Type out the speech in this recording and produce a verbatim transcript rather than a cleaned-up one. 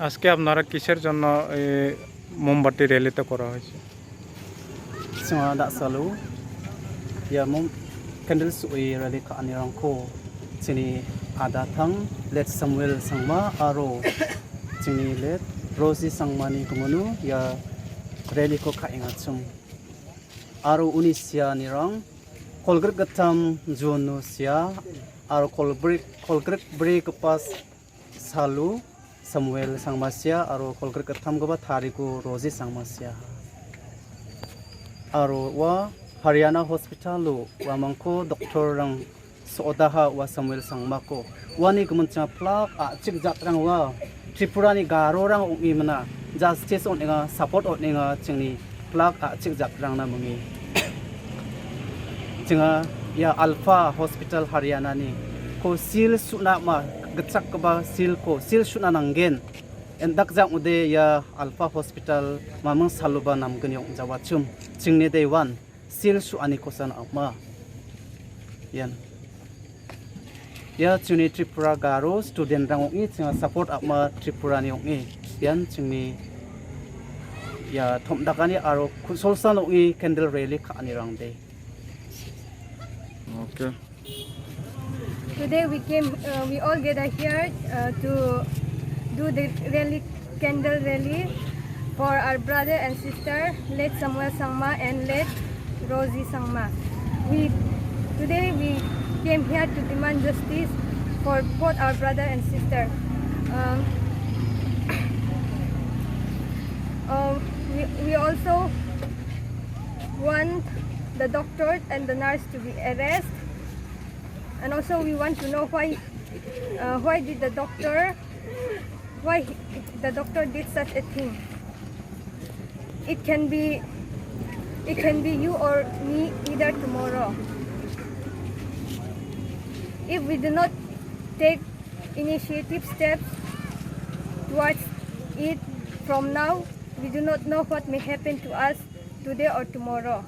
আজকে আপনারা কিসের জন্য এই মোমবাতি র‍্যালিটা করা হয়েছে? Chwng da salo ya mom candle sui rally kha ani rangkho chini ada thang let Samuel Sangma aro chini let Rosie Sangma ni kumunu ya rally ko kha inga chum aro uni sia ni rang kolgrik gatham June no sia aro kolbrik kolgrik bri kepas Salu Samuel Sangmasia aro kolgrik katham goba thariku Roji Sangmasia. Aro wa Haryana hospital lo wa mangko doctor rang sodaha wa Samuel Sangmako. Wani kumun chang plak a chik jat rang wa Tripura ni garo rang ong imana justice on inga support on inga chingni plak a chik jat rang na mungi. Chinga ya Alpha Hospital Haryana ni ko seal suna ma gachak ba seal ko seal suna nanggen. Endak jak ude ya Alpha Hospital mamang saluba namgen yong jawachum. Chingni day one seal su ani kosan akma. Yan. Ya chini Tripura garo student rang ong i chinga support akma Tripura ni ong i. Yan chingni ya thom dakani aro solsa ong i candle rally kha ani rang de. Okay. Today we came, uh, we all gather here, uh, to do the rally, candle rally for our brother and sister, late Samuel Sangma and late Rosie Sangma. We, today we came here to demand justice for both our brother and sister. Um, uh, we, we also want the doctor and the nurse to be arrested. And also we want to know why, uh, why did the doctor, why he, the doctor did such a thing. It can be, it can be you or me either tomorrow. If we do not take initiative steps towards it from now, we do not know what may happen to us today or tomorrow.